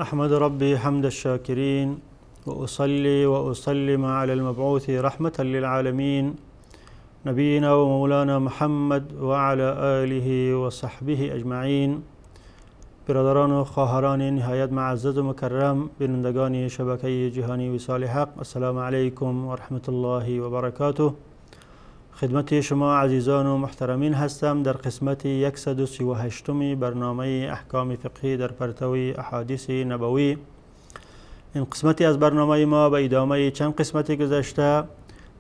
أحمد ربي حمد الشاكرين وأصلي وأسلم على المبعوث رحمة للعالمين نبينا ومولانا محمد وعلى آله وصحبه أجمعين. برادران و خواهران نهایت معزز و مکرم، بینندگان شبکه جهانی وصال حق، السلام علیکم و رحمت الله و برکاته. خدمت شما عزیزان و محترمین هستم در قسمت 138 برنامه احکام فقهی در پرتو احادیث نبوی. این قسمتی از برنامه ما به ادامه چند قسمت گذشته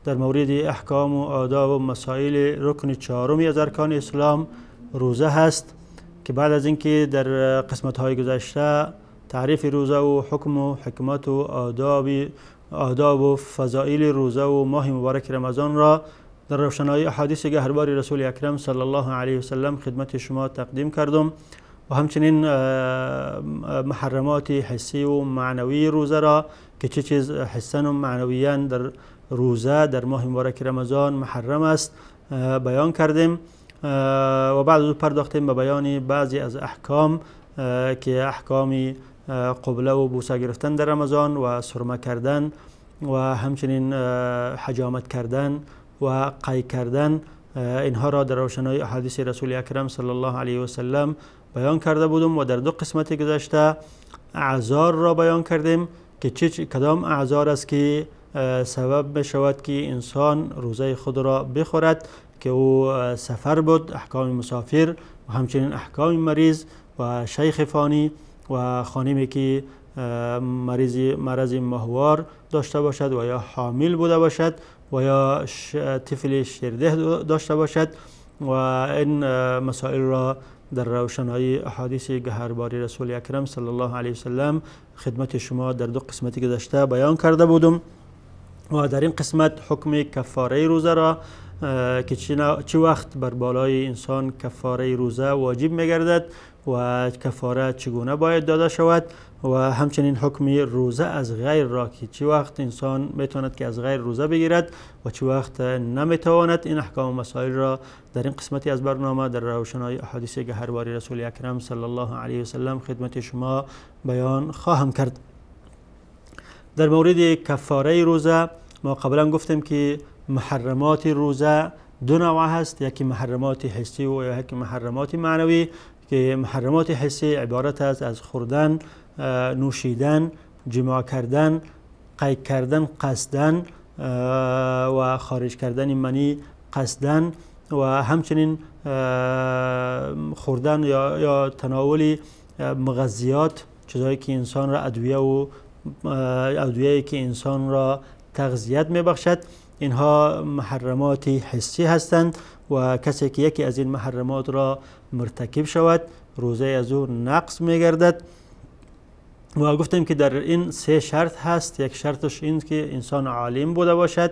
در مورد احکام و آداب و مسائل رکن چهارمی از ارکان اسلام روزه هست که بعد از اینکه در قسمت های گذشته تعریف روزه و حکم و حکمت و آداب و فضائل روزه و ماه مبارک رمضان را در روشنایی احادیث گهربار رسول اکرم صلی الله علیه و سلم خدمت شما تقدیم کردم و همچنین محرمات حسی و معنوی روزه را که چه چیز حسا و معنویا در روزه در ماه مبارک رمضان محرم است بیان کردیم و بعد از پرداختیم به بیان بعضی از احکام که احکام قبله و بوسه گرفتن در رمضان و سرمه کردن و همچنین حجامت کردن و قی کردن، اینها را در روشنای احادیث رسول اکرم صلی الله علیه و سلم بیان کرده بودم و در دو قسمت گذشته اعذار را بیان کردیم که کدام اعذار است که سبب می شود که انسان روزه خود را بخورد، که او سفر بود، احکام مسافر و همچنین احکام مریض و شیخ فانی و خانمی که مرض ماهوار داشته باشد و یا حامل بوده باشد و یا طفل شیرده داشته باشد و این مسائل را در روشنایی احادیث گهرباری رسول اکرم صلی الله علیه و سلم خدمت شما در دو قسمت گذشته بیان کرده بودم و در این قسمت حکم کفاره روزه را که چه وقت بر بالای انسان کفاره روزه واجب می‌گردد و کفاره چگونه باید داده شود و همچنین حکم روزه از غیر را که چه وقت انسان میتواند که از غیر روزه بگیرد و چه وقت نمیتواند، این احکام و مسائل را در این قسمتی از برنامه در روشنای احادیث گهرباری رسول اکرم صلی الله علیه و سلم خدمت شما بیان خواهم کرد. در مورد کفاره روزه ما قبلا گفتیم که محرمات روزه دو نوع هست، یکی محرمات حسی و یکی محرمات معنوی، که محرمات حسی عبارت است از خوردن، نوشیدن، جماع کردن، قی کردن قصدن و خارج کردن منی قصدن و همچنین خوردن یا تناول مغذیات، چیزهایی که انسان را ادویه و ادویه‌ای که انسان را تغذیت میبخشد. اینها محرمات حسی هستند و کسی که یکی از این محرمات را مرتکب شود روزه از او نقص میگردد. و گفتیم که در این سه شرط هست، یک شرطش این که انسان عالم بوده باشد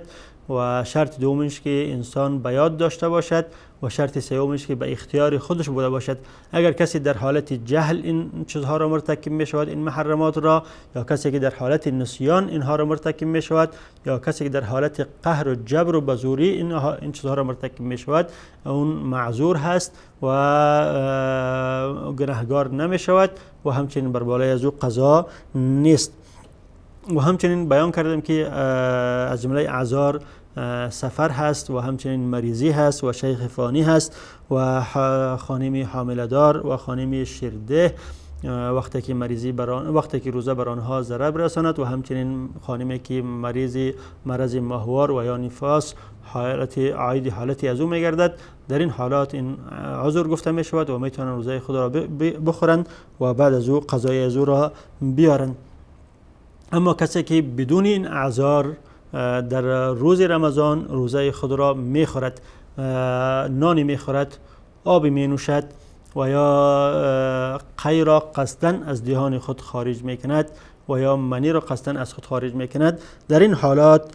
و شرط دومش که انسان به یاد داشته باشد و شرط سومش که به اختیار خودش بوده باشد. اگر کسی در حالت جهل این چیزها را مرتکب می شود، این محرمات را، یا کسی که در حالت نسیان اینها را مرتکب می شود، یا کسی که در حالت قهر و جبر و بزوری این چیزها را مرتکب می شود، اون معذور هست و گناهگار نمی شود و همچنین بر بالای از او قضا نیست. و همچنین بیان کردم که از جمله اعذار سفر هست و همچنین مریضی هست و شیخ فانی هست و خانم حامله دار و خانم شیرده وقتی که مریضی وقتی که روزه بر آنها ضرر برساند و همچنین خانمی که مریض مرض ماهوار و یا نفاس حالت عاید حالتی از او میگردد، در این حالات این عذر گفته می شود و میتونن روزه خود را بخورند و بعد از او قضای از او را بیارند. اما کسی که بدون این اعذار در روز رمضان روزه خود را میخورد، نانی میخورد، آب مینوشد و یا قی را قصداً از دهان خود خارج میکند و یا منی را قصداً از خود خارج میکند، در این حالات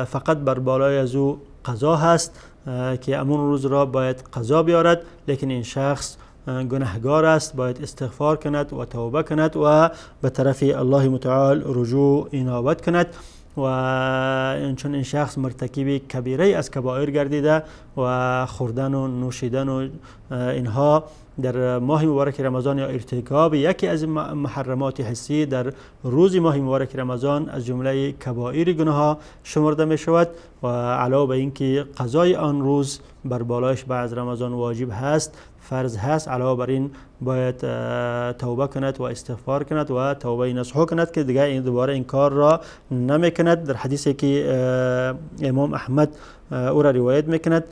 فقط بر بالای از او قضا هست که امون روز را باید قضا بیارد، لیکن این شخص گناهگار است، باید استغفار کند و توبه کند و به طرف الله متعال رجوع انابت کند. و چون این شخص مرتکب کبیره از کبائر گردیده و خوردن و نوشیدن و اینها در ماه مبارک رمضان یا ارتکاب یکی از محرمات حسی در روز ماه مبارک رمضان از جمله کبائر گناه شمرده می شود و علاوه بر اینکه قضای آن روز بر بالایش بعد رمضان واجب هست، فرض هست، علاوه بر این باید توبه کند و استغفار کند و توبه نصوح کند که دیگه این دوباره این کار را نمی کند. در حدیثی که امام احمد او را روایت میکند،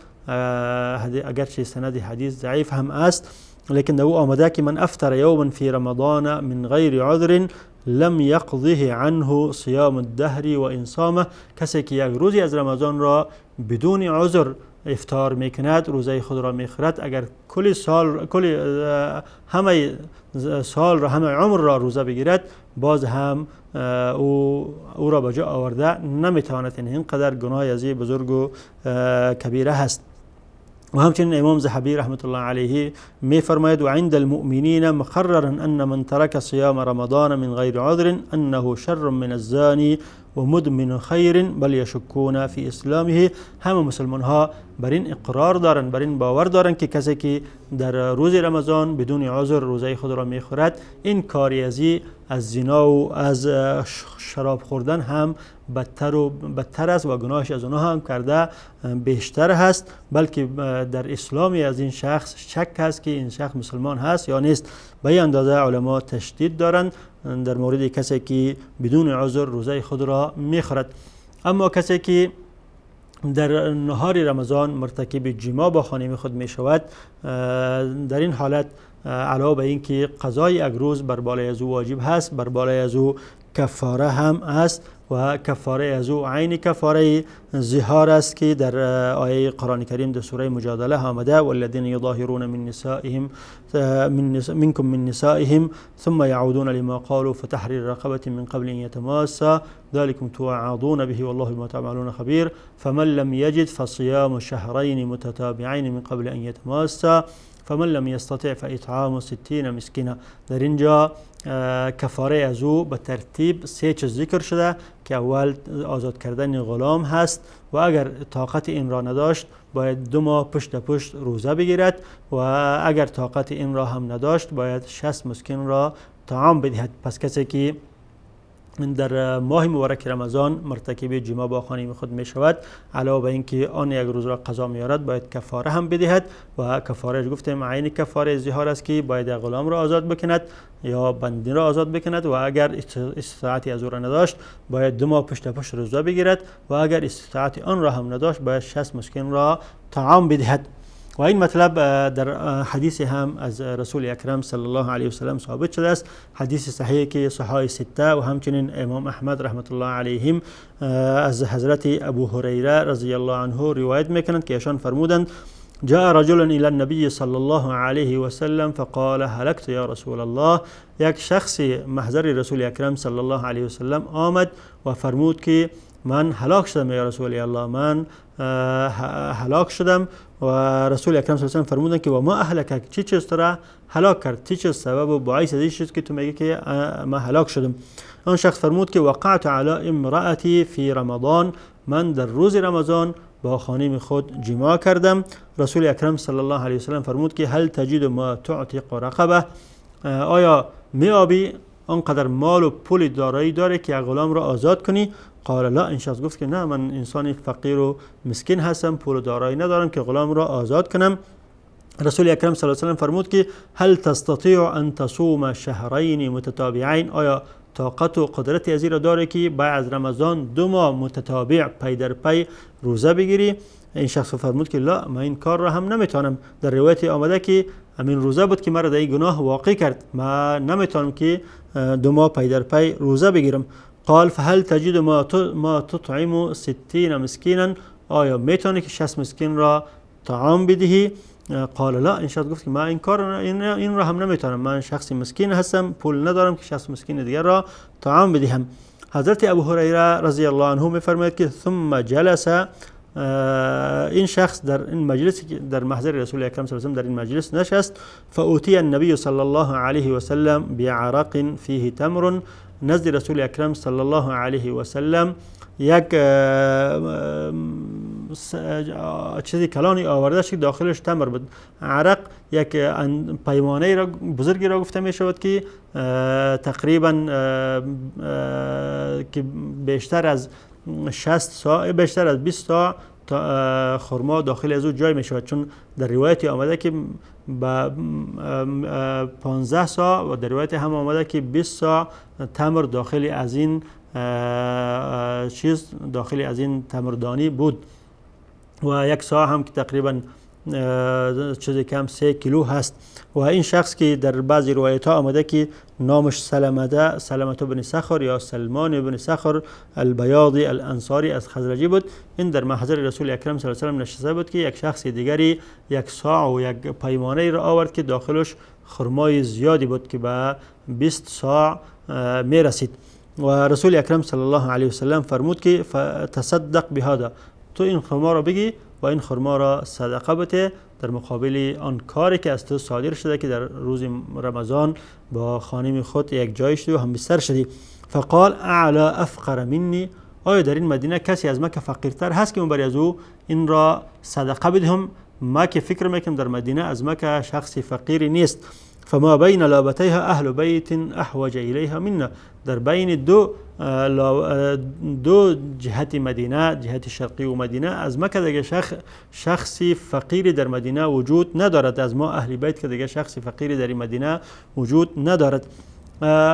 اگرچه سند حدیث ضعیف هم است، لیکن او آمده که من افطر یوما فی رمضان من غیر عذر لم یقضه عنه صیام الدهر و ان صامه، کسی که یک روزی از رمضان را بدون عذر افطار میکند، روزه خود را میخورد، اگر کل سال، کل همه سال را، همه عمر را روزه بگیرد، باز هم او را به جا آورده نمیتواند. یعنی اینقدر گناه از بزرگ و کبیره هست. و همچنین امام ذهبی رحمت الله علیه میفرماید و عند المؤمنین مقررا ان من ترک صیام رمضان من غیر عذر انه شر من الزانی و مدمن خیر بل یشکون فی اسلامه. همه مسلمان ها بر این اقرار دارند، بر این باور دارند که کسی که در روز رمضان بدون عذر روزه خود را میخورد، این کاری ازی از زنا و از شراب خوردن هم بدتر و بدتر است و گناهش از اونها هم کرده بیشتر هست، بلکه در اسلام از این شخص شک هست که این شخص مسلمان هست یا نیست. به این اندازه علما تشدید دارند در مورد کسی که بدون عذر روزه خود را میخورد. اما کسی که در نهار رمضان مرتکب جماع با خانم خود می شود، در این حالت علاوه بر اینکه قضای یک روز بر بالای از او واجب هست، بر بالای از او کفاره هم است و کفاره از او عین کفاره ظهار است که در آیه قرآن کریم در سوره مجادله آمده والذین یظاهرون من نسائهم منكم من نسائهم ثم يعودون لما قالوا فتحرير رقبة من قبل أن يتماسا ذلكم توعظون به والله بما تعملون خبير فمن لم يجد فصيام شهرين متتابعين من قبل أن يتماسا فمن لم يستطع فإطعام 60 مسکینا. در اینجا کفاره از او به ترتیب سه چیز ذکر شده که اول آزاد کردن غلام هست و اگر طاقت این را نداشت باید 2 ماه پشت پشت روزه بگیرد و اگر طاقت این را هم نداشت باید 60 مسکین را طعام بدهد. پس کسی که در ماه مبارک رمضان مرتکب جماع با خانم خود می شود، علاوه بر اینکه آن یک روز را قضا میارد باید کفاره هم بدهد و کفارهش گفتیم عین کفاره ظهار است که باید غلام را آزاد بکند یا بندی را آزاد بکند و اگر استطاعتی از او را نداشت باید 2 ماه پشت پشت روزه بگیرد و اگر استطاعت آن را هم نداشت باید 60 مسکین را طعام بدهد. و این مطلب در حدیث هم از رسول اکرم صلی الله علیه وسلم ثابت شده است، حدیث صحیح که صحای سته و همچنین امام احمد رحمت الله علیهم از حضرت ابو هریره رضی الله عنه روایت میکنند که ایشان فرمودند جاء رجل الى النبي صلى الله عليه وسلم فقال هلكت يا رسول الله. یک شخص محضر رسول اکرم صلی الله علیه وسلم آمد و فرمود که من هلاک شدم یا رسول الله، من هلاک شدم. و رسول اکرم صلی الله علیه و سلم فرمودند که و ما اهلکک، چی چیز تو را هلاک کرد، چی چیز سبب و باعث از شد که تو میگی که من هلاک شدم؟ آن شخص فرمود که وقعت علی امرأتی فی رمضان، من در روز رمضان با خانم خود جماع کردم. رسول اکرم صلی الله علیه و سلم فرمود که هل تجد ما تعتق رقبه، آیا میابی آنقدر مال و پول دارایی داره که غلام را آزاد کنی؟ قال لا، این شخص گفت که نه، من انسان فقیر و مسکین هستم، پول دارایی ندارم که غلام را آزاد کنم. رسول اکرم صلی الله علیه و سلم فرمود که هل تستطيع ان تصوم شهرین متتابعین، آیا طاقت و قدرت از را داره که بعد از رمضان 2 ماه متتابع پی در پی روزه بگیری؟ این شخص فرمود که لا، من این کار را هم نمیتونم. در روایت آمده که همین روزه بود که مرا در این گناه واقع کرد، من نمیتونم که 2 ماه پی در پی روزه بگیرم. قال فهل تجد ما تطعم 60 مسکینا، آیا میتونی که 60 مسکین را طعام بدهی؟ قال لا، این شخص گفت که من این کار این را هم نمیتونم، من شخص مسکین هستم، پول ندارم که 60 مسکین دیگر را طعام بدهم. حضرت ابو هریره رضی الله عنه میفرماید که ثم جلس، این شخص در این مجلس در محضر رسول اکرم صلی الله علیه و سلم در این مجلس نشست. فأوتی النبی صلی الله علیه و سلم بعرق فیه تمر، نزد رسول اکرم صلی الله علیه و سلم یک چیزی کلانی آورده شد که داخلش تمر بود. عرق یک پیمانه را بزرگی را گفته می شود که تقریبا که بیشتر از 60 ساع، بیشتر از 20 ساع خرما داخل از او جای می شود، چون در روایتی آمده که با 15 ساع و در روایت هم آمده که 20 ساع تمر داخل از این چیز، داخل از این تمردانی بود و یک ساع هم که تقریبا چیزی کم 3 کیلو هست. و این شخص که در بعضی روایت ها آمده که نامش سلمة بن صخر یا سلمان بن صخر البیاضی الانصاری از خزرجی بود، این در محضر رسول اکرم صلی الله علیه و سلم نشسته بود که یک شخص دیگری یک ساع و یک پیمانه را آورد که داخلش خرمای زیادی بود که به 20 ساع می رسید. و رسول اکرم صلی الله علیه و سلم فرمود که تصدق بهذا، تو این خرما را بگی و این خرما را صدقه بده در مقابل آن کاری که از تو صادر شده که در روز رمضان با خانم خود یک جای شدی و هم بستر شدی. فقال اعلی افقر منی، آیا در این مدینه کسی از ما که فقیرتر هست که من برای از او این را صدقه بدهم؟ ما که فکر میکنم در مدینه از ما که شخص فقیری نیست. فما بین لابتیها اهل بیت احوج الیها منا، در بین دو جهت مدینه، جهت شرقی و مدینه، از ما که دیگه شخصی فقیری در مدینه وجود ندارد، از ما اهل بیت که دیگه شخصی فقیری در مدینه وجود ندارد.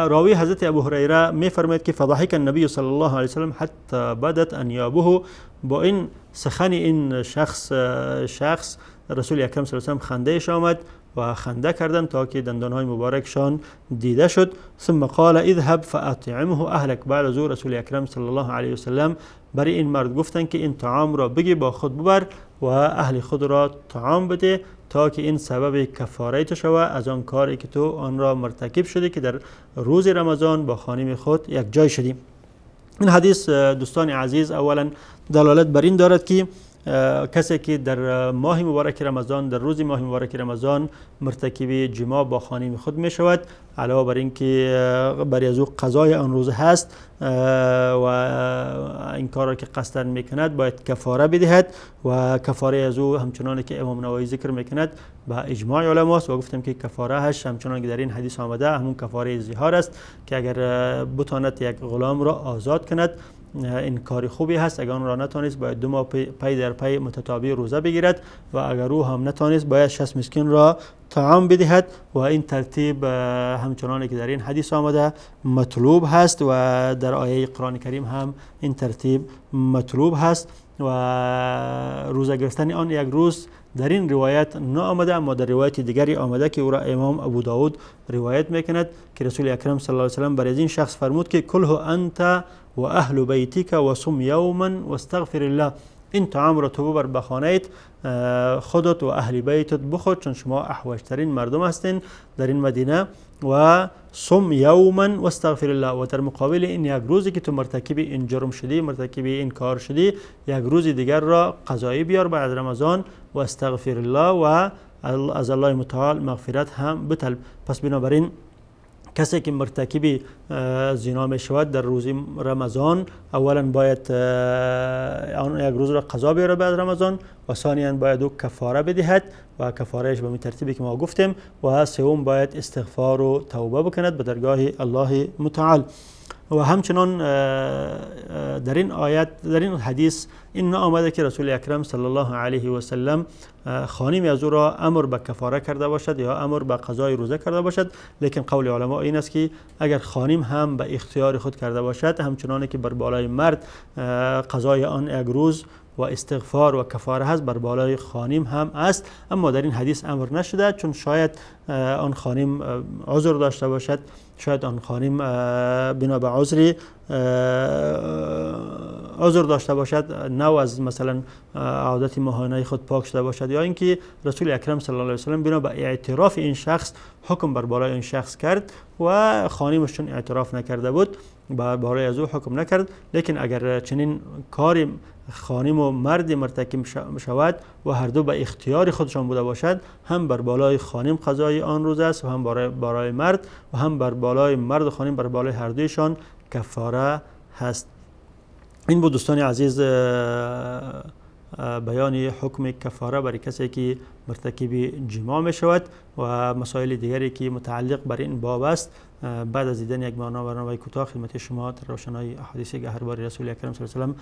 راوی حضرت ابو هریره میفرماید که فضحک النبی صلی الله علیه وسلم حتی بدت انیابه، با این سخن این شخص رسول اکرم صلی الله علیه وسلم خندهش آمد و خنده کردند تا که دندانهای مبارکشان دیده شد. ثم قال اذهب فاطعمه اهلک، بعد از او رسول اکرم صلی الله علیه وسلم برای این مرد گفتند که این طعام را بگی با خود ببر و اهل خود را طعام بده تا که این سبب کفاره تو شود از آن کاری که تو آن را مرتکب شدی که در روز رمضان با خانم خود یک جای شدی. این حدیث دوستان عزیز اولا دلالت بر این دارد که کسی که در ماه مبارک رمضان، در روز ماه مبارک رمضان مرتکب جماع با خانم خود می شود، علاوه بر اینکه برای از او قضای آن روز هست و این کار را که قصداً میکند باید کفاره بدهد و کفاره از او همچنان که امام نووی ذکر میکند با اجماع علما است و گفتم که کفاره هش همچنان که در این حدیث آمده همون کفاره ظهار است که اگر بتواند یک غلام را آزاد کند این کار خوبی هست، اگر آن را نتانست باید 2 ماه پی در پی متتابع روزه بگیرد و اگر او هم نتانست باید 60 مسکین را طعام بدهد و این ترتیب همچنان که در این حدیث آمده مطلوب هست و در آیه قرآن کریم هم این ترتیب مطلوب هست و روزه گرفتن آن یک روز در این روایت نآمده، اما در روایت دیگری آمده که او را امام ابو داود روایت میکند که رسول اکرم صلی الله علیه و سلم برای این شخص فرمود که کله انت و اهل بیتک و صم یوما واستغفر الله، این طعام را تو ببر به خانه‌ات خودت و اهل بیتت بخور چون شما احوجترین مردم هستین در این مدینه، و صم یوما واستغفر الله، و در مقابل این یک روزی که تو مرتکب این جرم شدی، مرتکب این کار شدی، یک روز دیگر را قضایی بیار بعد رمضان و استغفر الله و از الله متعال مغفرت هم بطلب. پس بنابراین کسی که مرتکب زنا می شود در روز رمضان اولا باید آن یک روز را قضا بیاره بعد رمضان و ثانیا باید او کفاره بدهد و کفارهش به ترتیبی که ما گفتیم، و سوم باید استغفار و توبه بکند به درگاه الله متعال. و همچنان در این آیت، در این حدیث این آمده که رسول اکرم صلی الله علیه و سلم خانم از او را امر به کفاره کرده باشد یا امر به قضای روزه کرده باشد، لیکن قول علما این است که اگر خانم هم به اختیار خود کرده باشد همچنان که بر بالای مرد قضای آن یک روز و استغفار و کفاره هست بر بالای خانم هم است، اما در این حدیث امر نشده چون شاید آن خانم عذر داشته باشد، شاید آن خانم بنا به عذری عذر داشته باشد، نو از مثلا عادت ماهانه خود پاک شده باشد، یا اینکه رسول اکرم صلی الله علیه و سلم بنا به اعتراف این شخص حکم بر بالای این شخص کرد و خانمش چون اعتراف نکرده بود بر بالای از او حکم نکرد. لیکن اگر چنین کاری خانم و مرد مرتکب شود و هر دو به اختیار خودشان بوده باشد، هم بر بالای خانم قضای آن روز است و هم برای مرد و هم بر بالای مرد و خانم، بر بالای هر دویشان کفاره هست. این بود دوستان عزیز بیان حکم کفاره برای کسی که مرتکب جماع می شود و مسائل دیگری که متعلق بر این باب است. بعد از دیدن یک برنامه کوتاه خدمت شما در روشنای احادیث گهربار رسول اکرم صلی الله علیه و سلم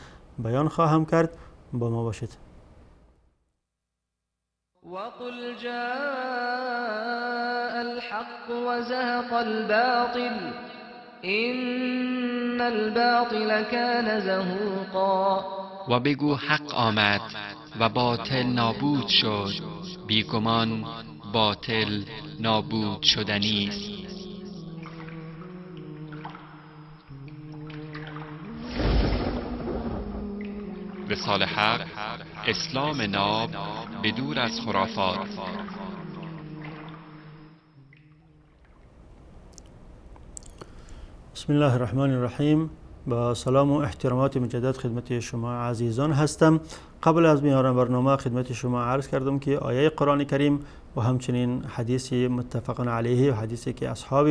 بیان خواهم کرد. با ما باشید. وقل جاء الحق وزهق الباطل إن الباطل كان زهوقا. و بگو حق آمد و باطل نابود شد، بیگمان باطل نابود شدنی است. وصال حق، اسلام ناب بدور از خرافات. بسم الله الرحمن الرحیم. با سلام و احترامات مجدد خدمت شما عزیزان هستم. قبل از میان برنامه خدمت شما عرض کردم که آیه قرآن کریم و همچنین حدیث متفق علیه و حدیثی که اصحاب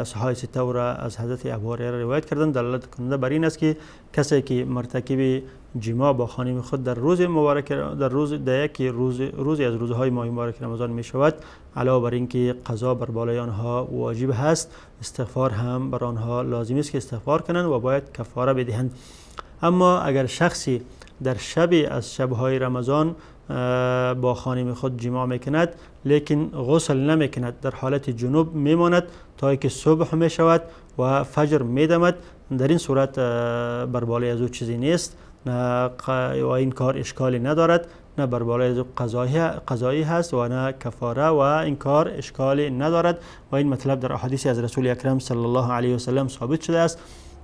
صحابه سته را از حضرت ابوهریره روایت کردند دلالت کننده بر این است که کسی که مرتکب جماع با خانم خود در روز مبارک در روز در یک روز روزی از روزهای ماه مبارک رمضان می شود، علاوه بر اینکه قضا بر بالای آنها واجب هست، استغفار هم بر آنها لازم است که استغفار کنند و باید کفاره بدهند. اما اگر شخصی در شب از شبهای رمضان با خانم خود جماع میکند لیکن غسل نمیکند، در حالت جنوب میماند تا اینکه صبح میشود و فجر میدمد، در این صورت بر بالای از او چیزی نیست و این کار اشکالی ندارد، نه بر بالای از او قضایی هست و نه کفاره و این کار اشکالی ندارد. و این مطلب در احادیث از رسول اکرم صلی الله علیه و سلم ثابت شده است،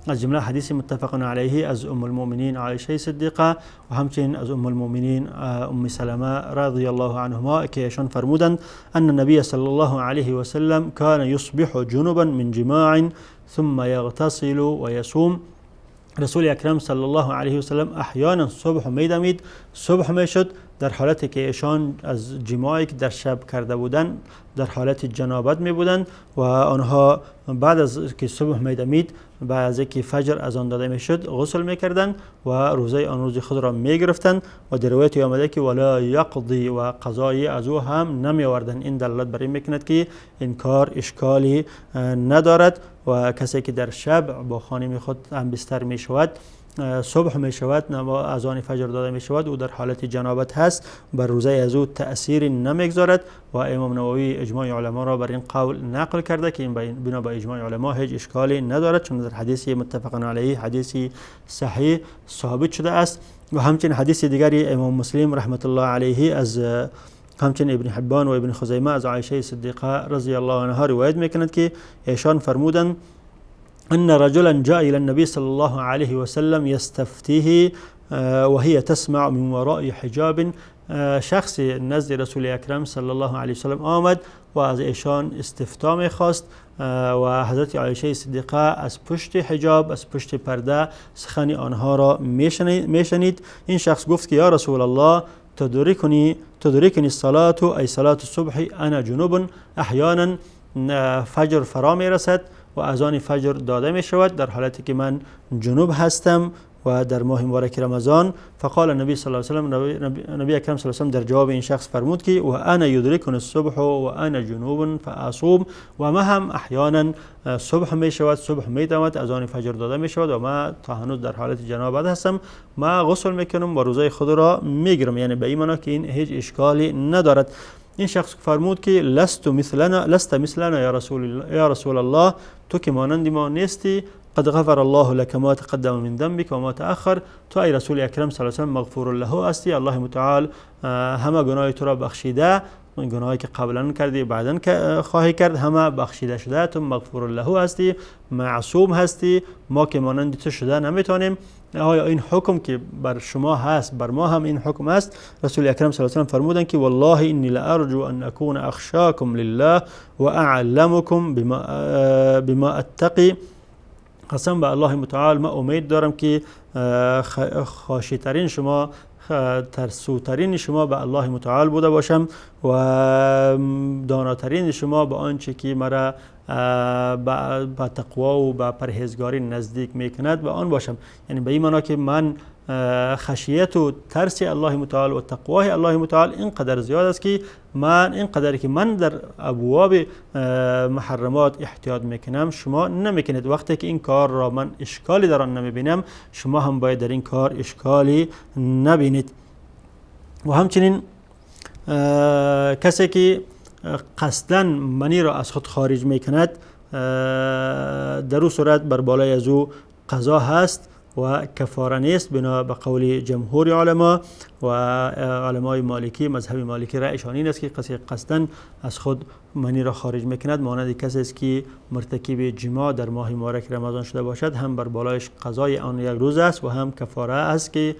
از جمله حدیث متفق علیه از ام المؤمنین عایشه صدیقه و همچنین از ام المؤمنین ام سلمه رضی الله عنهما که ایشان فرمودند ان النبی صلی الله علیه و سلم کان یصبح جنبا من جماع ثم یغتسل و یصوم. رسول اکرم صلی الله علیه و سلم احیانا صبح میدمید، صبح میشد در حالتی که ایشان از جماعی که در شب کرده بودند در حالت جنابت می بودند و آنها بعد از که صبح میدمید، بعد از اینکه فجر اذان داده میشد غسل میکردند و روزه آن روز خود را میگرفتند و در روایت آمده که ولا یقضی و قضای از او هم نمی آوردند. این دلالت بر این میکند که این کار اشکالی ندارد و کسی که در شب با خانم خود هم بستر می شود، صبح می شود، اذان فجر داده می شود، او در حالت جنابت هست، بر روزه از او تأثیر نمیگذارد. و امام نووی اجماع علما را بر این قول نقل کرده که این بنا به اجماع علما هیچ اشکالی ندارد، چون در حدیث متفق علیه حدیث صحیح ثابت شده است. و همچنین حدیث دیگری امام مسلم رحمت الله علیه از همچنین ابن حبان و ابن خزیمه از عایشه صدیقه رضی الله عنها روایت میکند که ایشان فرمودند أن رجلا جاء إلى النبي صلى الله عليه وسلم يستفتيه وهي تسمع من وراء حجاب. شخص نزد رسول اکرم صلی الله علیه وسلم آمد و از ایشان استفتا میخواست و حضرت عایشه صدیقه از پشت حجاب، از پشت پرده سخن آنها را میشنید. این شخص گفت که یا رسول الله تدرکنی الصلاة ای صلاة الصبح انا جنوب. احیانا فجر فرا میرسد و اذان فجر داده می شود در حالتی که من جنوب هستم و در ماه مبارک رمضان. فقال النبی صلی الله علیه و سلم، نبی اکرم صلی الله علیه و سلم در جواب این شخص فرمود که و انا یدرکن الصبح و انا جنوب فاصوم. و ما هم احیانا صبح می شود، صبح می دمد، اذان فجر داده می شود و ما تا هنوز در حالت جنابت هستم، ما غسل میکنم و روزه خود را میگیرم، یعنی به این معنا که این هیچ اشکالی ندارد. این شخص فرمود که لست مثلنا یا رسول الله، تو که مانند ما نیستی، قد غفر الله لك ما تقدم من ذنبك و ما تأخر. تو ای رسول اکرم صلی الله علیه و سلم مغفور له هستی، الله متعال همه گناه تو را بخشیده، گناهی که قبلا کردی بعدا خواهی کرد همه بخشیده شده، تو مغفور له هستی، معصوم هستی، ما که مانند تو شده نمیتونیم. آیا این حکم که بر شما هست بر ما هم این حکم است؟ رسول اکرم صلی الله علیه و سلم فرمودند که والله انی لارجو ان اکون اخشاکم لله و اعلمکم بما اتقی. قسم به الله متعال من امید دارم که خاشع‌ترین شما، ترسوترین شما به الله متعال بوده باشم و داناترین شما به آنچه که مرا به تقوا و به پرهیزگاری نزدیک میکند به آن باشم. یعنی به این معنا که من خشیت و ترس الله متعال و تقوای الله متعال اینقدر زیاد است که من اینقدر که من در ابواب محرمات احتیاط میکنم شما نمیکنید. وقتی که این کار را من اشکالی در آن نمیبینم شما هم باید در این کار اشکالی نبینید. و همچنین کسی که قصداً منی را از خود خارج میکند در او صورت بر بالای از او قضا هست و کفاره نیست، بنا به قول جمهور علما و علمای مالکی، مذهب مالکی رأیشان این است که کسی قصداً از خود منی را خارج میکند مانند کسی است که مرتکب جماع در ماه مبارک رمضان شده باشد، هم بر بالایش قضای آن یک روز است و هم کفاره است که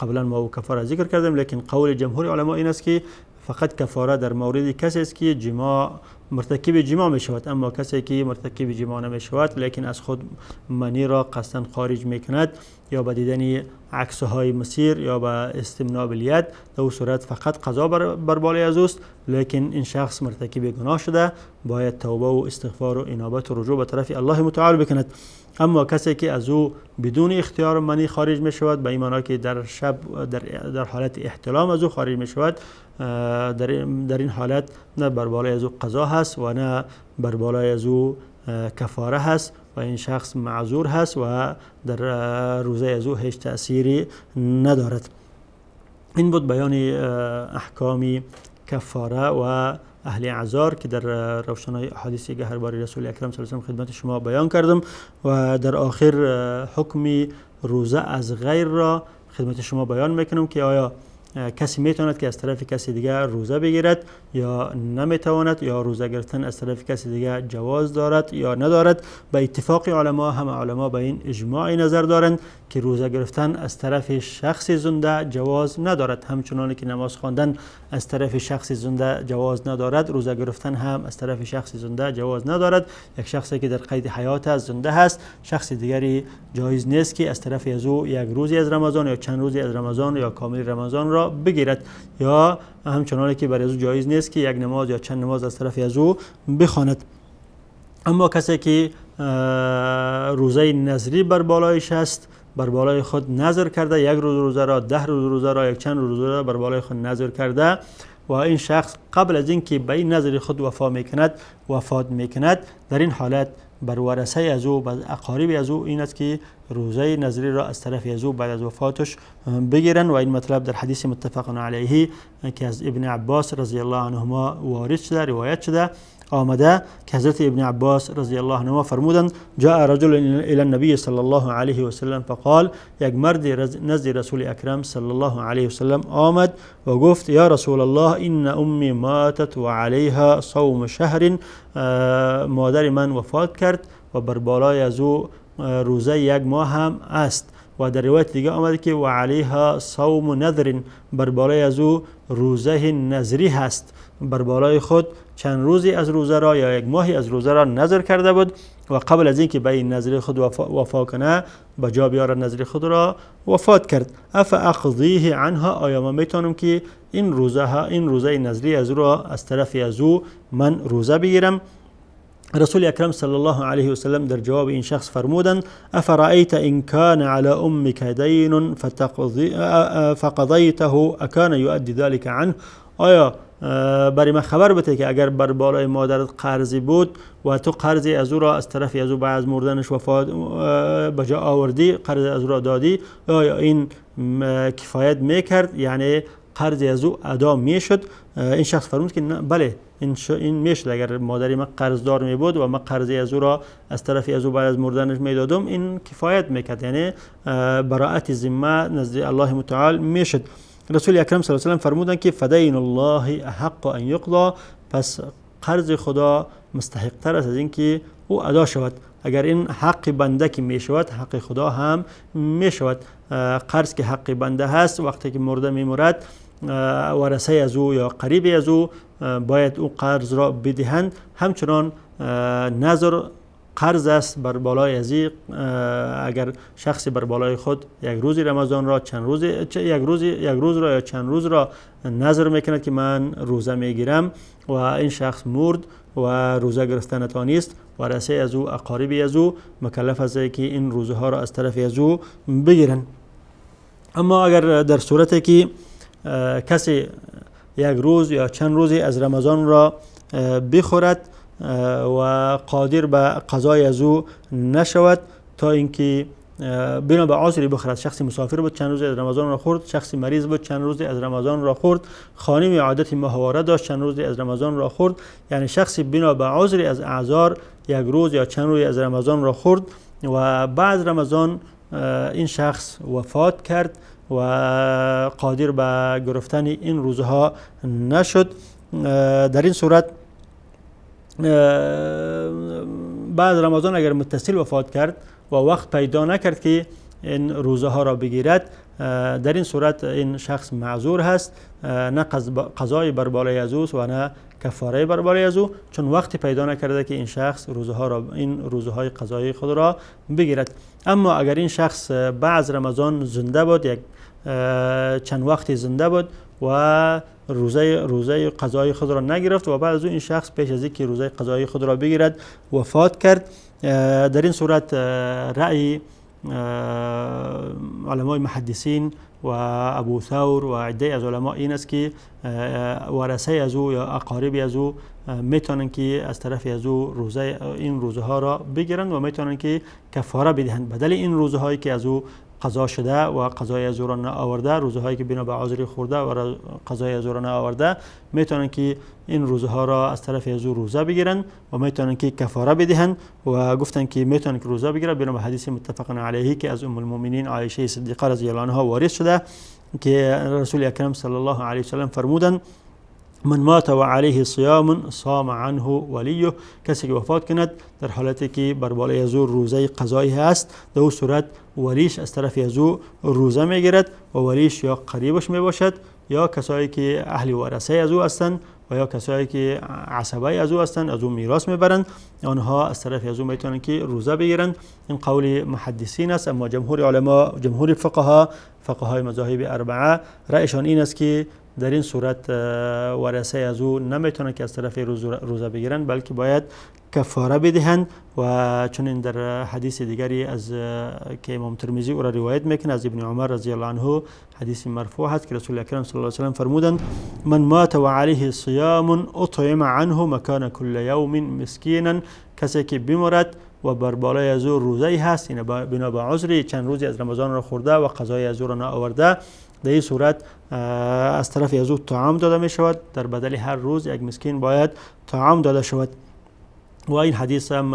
قبلا ما او کفاره ذکر کردیم. لیکن قول جمهور علما این است که فقط کفاره در مورد کسی است که جماع مرتکب جماع می شود، اما کسی که مرتکب جماع نمی شود لیکن از خود منی را قصداً خارج می کند یا به دیدن عکس های مسیر یا به استمناء بالید، در او صورت فقط قضا بر بالای از اوست، لیکن این شخص مرتکب گناه شده، باید توبه و استغفار و انابت و رجوع به طرف الله متعال بکند. اما کسی که از او بدون اختیار منی خارج می شود، به این معنا که در شب در حالت احتلام از او خارج می شود، در این حالت نه بر بالای از او قضا هست و نه بر بالای از او کفاره هست و این شخص معذور هست و در روزه از او هیچ تأثیری ندارد. این بود بیان احکام کفاره و اهل اعذار که در روشنای احادیث گهرباری رسول اکرم صلی الله علیه و سلم خدمت شما بیان کردم. و در آخر حکم روزه از غیر را خدمت شما بیان میکنم که آیا کسی میتواند که از طرف کسی دیگر روزه بگیرد یا نمیتواند، یا روزه گرفتن از طرف کسی دیگر جواز دارد یا ندارد. به اتفاق علما، همه علما به این اجماع نظر دارند که روزه گرفتن از طرف شخص زنده جواز ندارد. همچنان که نماز خواندن از طرف شخص زنده جواز ندارد، روزه گرفتن هم از طرف شخص زنده جواز ندارد. یک شخصی که در قید حیات است، زنده هست، شخص دیگری جایز نیست که از طرف از او یک روزی از رمضان یا چند روزی از رمضان یا کامل رمضان را بگیرد، یا همچنان که برای او جایز نیست که یک نماز یا چند نماز از طرف از او بخواند. اما کسی که روزه نذری بر بالایش است، بر بالای خود نذر کرده، یک روز روزه را، 10 روز روزه را، یک چند روز روزه را بر بالای خود نذر کرده و این شخص قبل از اینکه به این نذر خود وفا میکند وفات میکند، در این حالت بر ورثه از او، بر اقارب از او این است که روزه نذری را از طرف از او بعد از وفاتش بگیرن. و این مطلب در حدیث متفق علیه که از ابن عباس رضی الله عنهما وارد شده، روایت شده آمده که حضرت ابن عباس رضی الله عنهما فرمودند: جاء رجل الى النبي صلی الله علیه و سلم فقال، یک مرد نزد رسول اکرم صلی الله علیه و سلم آمد و گفت: یا رسول الله ان امی ماتت و علیها صوم شهر، مادر من وفات کرد و بر بالای از او روزه یک ماه هم است. و در روایت دیگه آمده که و علیها صوم نذر، بر بالای از او روزه نذری هست، بر بالای خود چند روزی از روزه را یا یک ماهی از روزه را نذر کرده بود و قبل از اینکه به این نذر خود وفا کنه، به جا بیاره نذر خود را، وفات کرد. اف اقضیه عنها، آیا ما میتونم که این روزه ها، این روزه نذری از او را از طرف از او من روزه بگیرم؟ رسول اکرم صلی الله علیه و سلم در جواب این شخص فرمودند: افرأیت ان کان علی امک دین فقضیته اکان یؤدی ذلك عنه، آیا برای من خبر بده که اگر بر بالای مادرت قرضی بود و تو قرضی از او را از طرف از او بعد از مردنش وفات به جا آوردی، قرض از او را دادی، آیا این کفایت میکرد، یعنی قرضی از او ادا میشد؟ این شخص فرمود که نه، بله این میشد، اگر مادری من قرضدار می بود و من قرضی از او را از طرف از او بعد از مردنش میدادم، این کفایت میکرد، یعنی براءت ذمه نزد الله متعال میشد. رسول اکرم صلی الله علیه و سلم فرمودند که فدین الله احق ان یقضا، پس قرض خدا مستحق تر است از اینکه او ادا شود. اگر این حق بنده که می شود، حق خدا هم می شود. قرض که حق بنده هست، وقتی که مرده می مرد، ورثه از او یا قریب از او باید او قرض را بدهند. همچنان نذر قرض است بر بالای ازی، اگر شخصی بر بالای خود یک روز رمضان را چند روز یک روز را یا چند روز را نذر میکند که من روزه میگیرم و این شخص مرد و روزه گرفتن نتوانست، ورثه از او، اقاربی از او مکلف است که این روزه ها را از طرف از او بگیرند. اما اگر در صورتی که کسی یک روز یا چند روزی از رمضان را بخورد و قادر به قضای از او نشود تا اینکه بنا به عذری بخورد، شخص مسافر بود چند روز از رمضان را خورد، شخص مریض بود چند روز از رمضان را خورد، خانمی عادت ماهواره داشت چند روز از رمضان را خورد، یعنی شخصی بنا به عذری از اعذار یک روز یا چند روز از رمضان را خورد و بعد رمضان این شخص وفات کرد و قادر به گرفتن این روزها نشد، در این صورت بعد رمضان اگر متصل وفات کرد و وقت پیدا نکرد که این روزه ها را بگیرد، در این صورت این شخص معذور هست، نه قضای بر بالای از اوست و نه کفاره بر بالای از او، چون وقت پیدا نکرده که این شخص روزه ها را، این روزه های قضایی خود را بگیرد. اما اگر این شخص بعد رمضان زنده بود، یک چند وقتی زنده بود و روزه قضایی خود را نگرفت و بعد از این شخص پیش از اینکه روزه قضایی خود را بگیرد وفات کرد، در این صورت رأی علمای محدثین و ابو ثور و عده از علما این است که ورثه از او یا اقارب از او میتونن که از طرف از او روزه این روزه ها را بگیرند و میتونن که کفاره بدهند بدل این روزه هایی که از او قضا شده و قضای از او را نآورده، روزه هایی که بنا به عذری خورده و قضای از او را نآورده، میتونن که این روزه ها را از طرف از او روزه بگیرند و میتونن که کفاره بدهند. و گفتن که میتونن که روزه بگیرند بنا به حدیث متفق علیه که از ام المؤمنین عایشه صدیقه رضی الله عنها وارد شده که رسول اکرم صلی الله علیه و سلم فرمودند من مات و علیه صیام صام عنه ولیه، کسی که وفات کند در حالتی که بر بالای از او روزه قضایی هست، در او صورت ولیش از طرف از او روزه میگیرد و ولیش یا قریبش میباشد یا کسایی که اهل ورثه از او هستند و یا کسایی که عصبه از او هستند از او میراث میبرند، آنها از طرف از او میتونن که روزه بگیرند. این قول محدثین است. اما جمهور علما، جمهور فقها، فقهای مذاهب اربعه، رأیشان این است که در این صورت ورثه از او نمیتونن که از طرف روزه بگیرند، بلکه باید کفاره بدهند. و چون در حدیث دیگری از که امام ترمذی او را روایت میکنه از ابن عمر رضی الله عنه، حدیث مرفوع هست که رسول اکرم صلی الله علیه و سلم فرمودند من مات و علیه صیام اطعم عنه مکان کل یوم مسکینا، کسی که بمرد و بر بالای از او روزه هست، یعنی بنا به عذری چند روزی از رمضان را خورده و قضای از او را نآورده، در این صورت از طرف از او طعام داده می شود، در بدل هر روز یک مسکین باید طعام داده شود. و این حدیث هم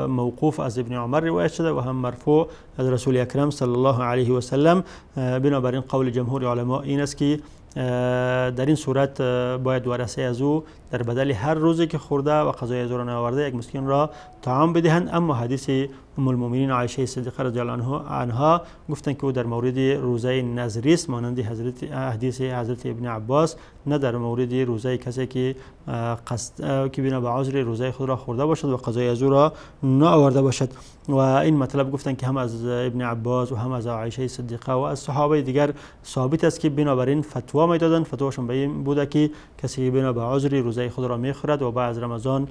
موقوف از ابن عمر روایت شده و هم مرفوع از رسول اکرم صلی الله علیه و سلم. بنابراین قول جمهور علما این است که در این صورت باید ورثه از او در بدل هر روزی که خورده و قضای از او را نآورده یک مسکین را طعام بدهند. اما حدیث ام المؤمنین عایشه صدیقه رضی الله عنها گفتند که او در مورد روزه نذری است، مانند حدیث حضرت ابن عباس، نه در مورد روزه کسی که قصد که بنا به عذر روزه خود را خورده باشد و قضای از او را نآورده باشد. و این مطلب گفتند که هم از ابن عباس و هم از عایشه صدیقه و از صحابه دیگر ثابت است که بنابراین فتوا میدادند، فتواشون به این بوده که کسی بنا به عذر روزه خود را میخورد و بعد از رمضان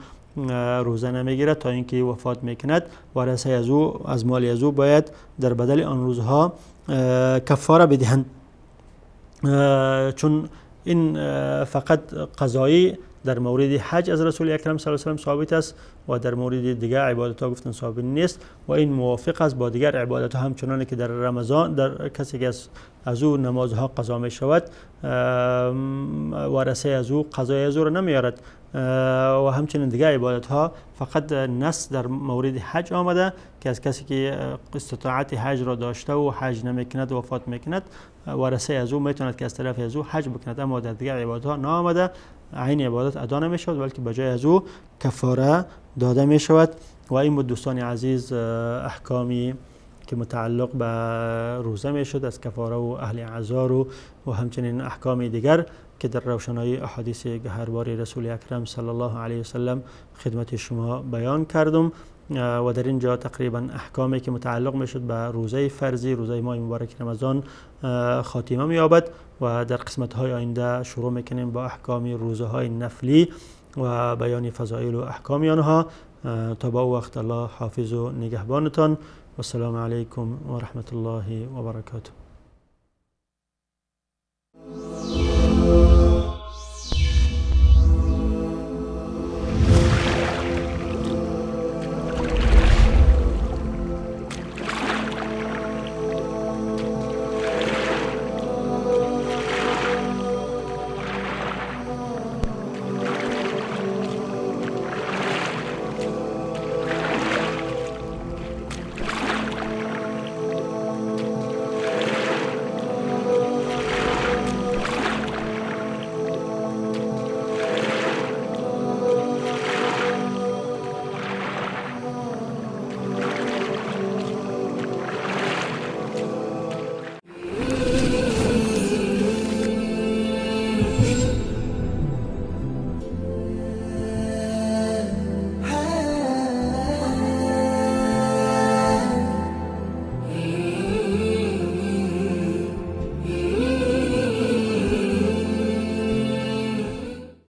روزه نمیگیرد تا اینکه وفات میکند، ورثه از او از مال از او باید در بدل آن روزها کفاره بدهند، چون این فقط قضایی در مورد حج از رسول اکرم صلی الله علیه و سلم ثابت است و در مورد دیگر عبادت ها گفتن ثابت نیست و این موافق است با دیگر عبادت ها، همچنان که در رمضان در کسی که از او نمازها قضا می شود ورثه از او قضای از او را نمیارد و همچنین دیگر عبادت ها فقط نص در مورد حج آمده که از کسی که استطاعت حج را داشته و حج نمیکند و وفات میکند ورثه از او میتواند که از طرف از او حج بکند، اما در دیگر عبادت ها نآمده، عین عبادت ادا نمی شود بلکه به جای از او کفاره داده می شود. و این بود دوستان عزیز احکامی که متعلق به روزه می شد از کفاره و اهل اعذار و همچنین احکام دیگر که در روشنایی احادیث گهربار رسول اکرم صلی الله علیه وسلم خدمت شما بیان کردم. و در اینجا تقریبا احکامی که متعلق میشد به روزه فرضی، روزه ماه مبارک رمضان خاتمه مییابد و در قسمت های آینده شروع میکنیم با احکام روزه های نفلی و بیان فضایل و احکام آنها. تا با وقت الله حافظ و نگهبانتان و السلام علیکم و رحمت الله و برکاته.